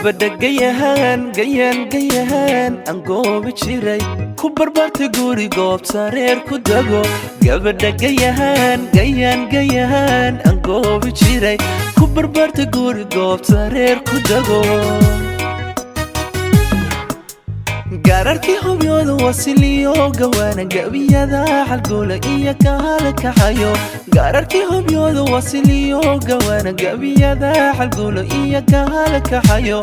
Gabadha gayahaan, gayaan, gayahaan aan goobi jiray, ku barbartay guri goobta reer ku dago. Gabadha gayahaan, gayaan, gayahaan aan goobi jiray, ku barbartay guri goobta reer ku dago. Gaararkii hubyooda wasiliyo gawaana, gabiyada xalgoola iyo kahalkaxayo. Gaararkii hubyooda wasiliyo gawaana, gabiyada xalgoola iyo kahalkaxayo.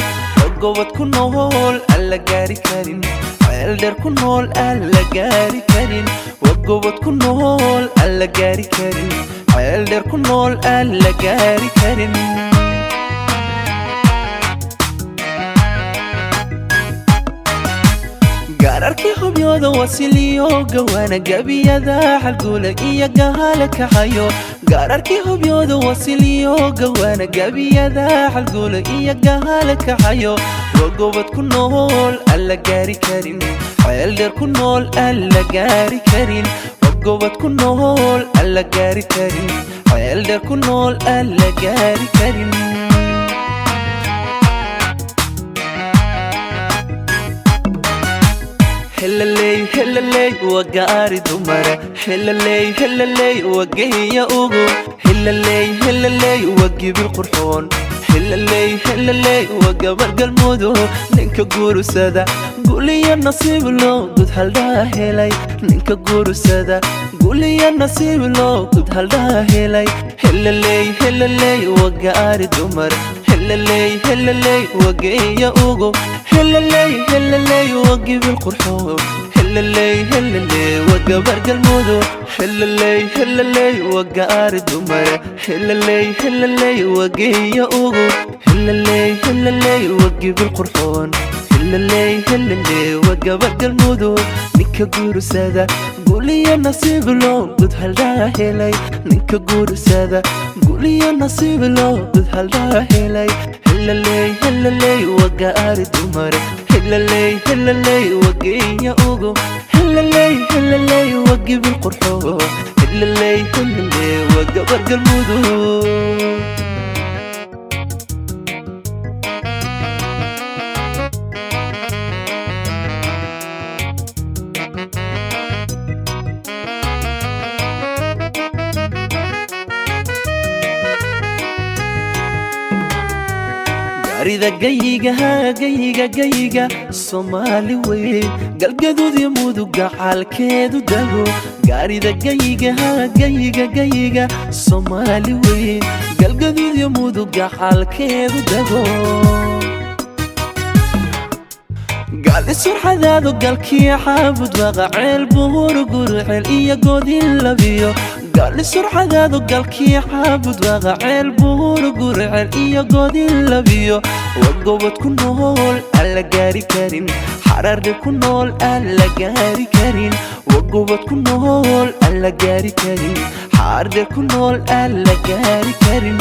Gobod ku nool aan la gaari karin, ceeldheer ku nool aan la gaari karin. Wagobod ku nool aan la gaari karin, ceeldheer ku nool aan la gaari karin. Gaararkii hubyooda wasiliyo gawaana, gabiyada xalguula iyo gahalkaxayo. Gaararkii hubyooda wasiliyo gawaana, gabiyada xalguula iyo gahalkaxayo. Wagobod ku nool aan la gaari karin, ceeldheer ku nool aan la gaari karin. Wagobod ku nool aan la gaari karin, ceeldheer ku nool aan la gaari karin. Helaley, helaley, waa gaari dumara. Helaley, helaley, waa geeya ugu. Helaley, helaley, waa gibil qurxoon. Helaley, helaley, waa gabar Galmudug. Ninka guursada guliya nasiib loo gud haldhaa helay. Ninka guursada guliya nasiib loo gud haldhaa helay. Helaley, helaley, waa gaari dumar. Helaley, helaley, waa geeya ugu. Helaley, helaley, waa gibil qurxoon. Helaley, helaley, waa gabar Galmudug. Helaley, helaley, waa gaari dumar. Helaley, helaley, waa geeya ugu. Helaley, helaley, waa gibil qurxoon. Helaley, helaley, waa gabar Galmudug. Ninka guursada guliya nasiib loo gud haldhaa helay. Ninka guursada guliya nasiib loo gud haldhaa helay. Helaley, helaley, waa gaari dumar. Helaley, helaley, waa geeya ugu. Helaley, helaley, waa gibil qurxoon. Helaley, helaley, waa gabar Galmudug. Gaarida gayiga, gayiga, gayiga Soomaali weyn, Galgaduud iyo Muduga xaalkeedu dago. Gaarida gayiga, gayiga, gayiga Soomaali weyn, Galgaduud iyo Muduga xaalkeedu dago. Gaali surxadaadu galkii Xaabud Waaqa, ceel Buur, Gurceel iyo Godin Labiyo. Gaali surxadaadu galkii Xaabud Waaqa, ceel Buur, Gurceel iyo Godin Labiyo. Waa gobod ku nool aan la gaari karin, Xararhe ku nool aan la gaari karin. Waa gobod ku nool aan la gaari karin, Xaardhe ku nool aan la gaari karin.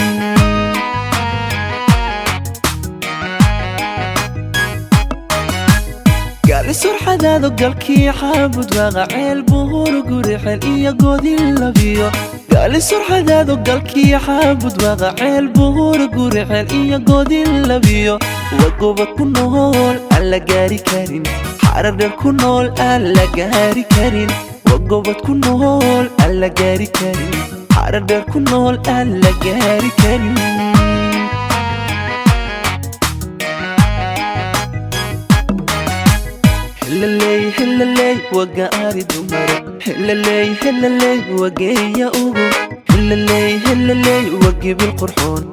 Gaali surxadaadu galkii Xaabud Waaqa, ceel Buur, Guriceel iyo Godin Labiyo. Gaali surxadaadu galkii Xaabud Waaqa, ceel Buur, Guriceel iyo Godin Labiyo. Waa gobod ku nool aan la gaari karin, Xarardheer ku nool aan la gaari karin. Waa gobod ku nool aan la gaari karin, Xarardheer ku nool aan la gaari karin. Helaley, helaley, waa gaari dumar. Helaley, helaley, waa geeya ugu. Helaley, helaley, waa gibil qurxoon.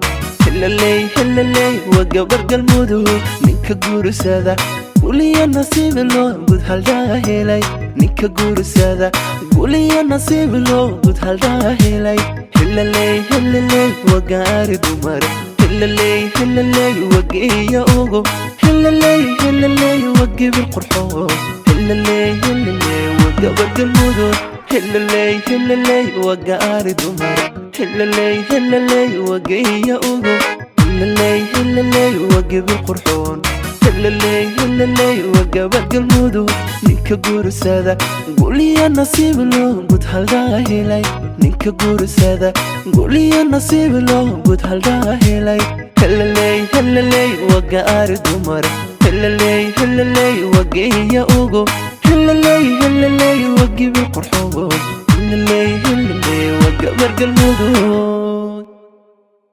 Helaley, helaley, waa gabar Galmudug. Ninka guursada guliya nasiib loo gud haldhaa helay. Ninka guursada guliya nasiib loo gud haldhaa helay. Helaley, helaley, waa gaari dumar. Helaley, helaley, waa geeya ugu. Helaley, helaley, waa gibil qurxoon. Helaley, helaley, waa gabar Galmudug. Helaley, helaley, waa gaari dumar. Helaley, helaley, waa geeya ugu. Helaley, helaley, waa gibil qurxoon. Helaley, helaley, waa gabar Galmudug. Ninka guursada guliya nasiib loo gud haldhaa helay. Ninka guursada guliya nasiib loo gud haldhaa helay. Helaley, helaley, waa gaari dumar. Helaley, helaley, waa geeya ugo. Helaley, helaley, waa gibil qurxoon. Helaley, helaley, waa gabar Galmudug.